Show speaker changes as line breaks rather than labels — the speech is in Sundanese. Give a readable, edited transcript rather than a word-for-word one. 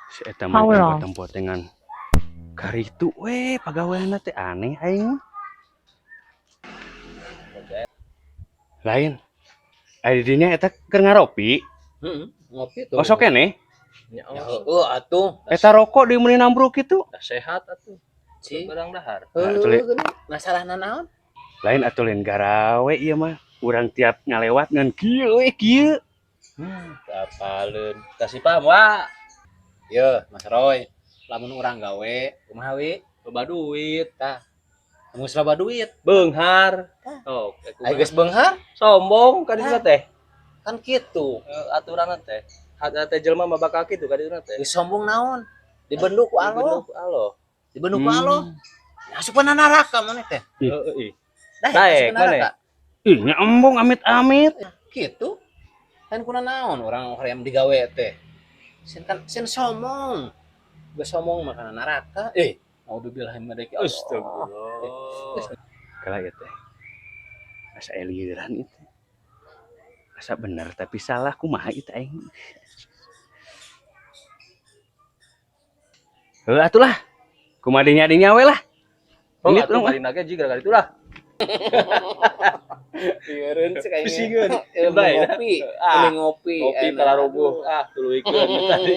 Si eta mah
Power off.
Tempotengan karitu we pagaweanna teh, aneh aing mah. Lain. Aya di dinya eta keur ngaropi.
Heeh, ngopi tuh.
Osok keneh.
Ya, heueuh atuh.
Eta rokok di meuni nambruk kitu.
Dah sehat atuh.
Ci.
Barang dahar.
Nah, atuh,
Masalahna naon?
Lain atuh, lain garawe ieu mah. Urang tiap ngalewat ngan kieu we kieu.
Apaleun. Kasih paham wa.
Ye, Mas Roy. Lamun urang gawe, kumaha wi?
Loba duit.
Tah. Mun loba duit,
Beunghar.
Tah.
Oh,
Ayo geus beunghar,
sombong ka ditu teh.
Kan kitu.
Eh, aturan teh. Hati teh jelema mah bakal kitu ka ditu teh.
Geus sombong naon? Dibendu ku Allah.
Dibendu ku Allah.
Dibendu ku Allah. Asup neraka maneh teh.
Heeh, ih.
Daek
Daek,
asup neraka.
Ih, nya embung, amit-amit.
Kitu. Kan kuna naon urang hoream digawe teh. Sin kan sin sombong. Geus sombong mah kana neraka. Eh, naudzubillah min dzalik. Ya Allah.
Astagfirullah.
Kala ieu teh. Asa elieuran ieu teh. Asa bener tapi salah, kumaha ieu teh aing. Heuh atuh lah. Kumaha dinya dinya we lah.
Oh,
Ini
atuh
tuh mah.
bari nage jiga ka ditu lah.
Lieureun cek aing.
Pusingkeun.
Eh,
Bae,
ngopi,
Ah,
ngopi,
Ngopi
enak.
kalarubuh. Ah, tuluikeun tadi.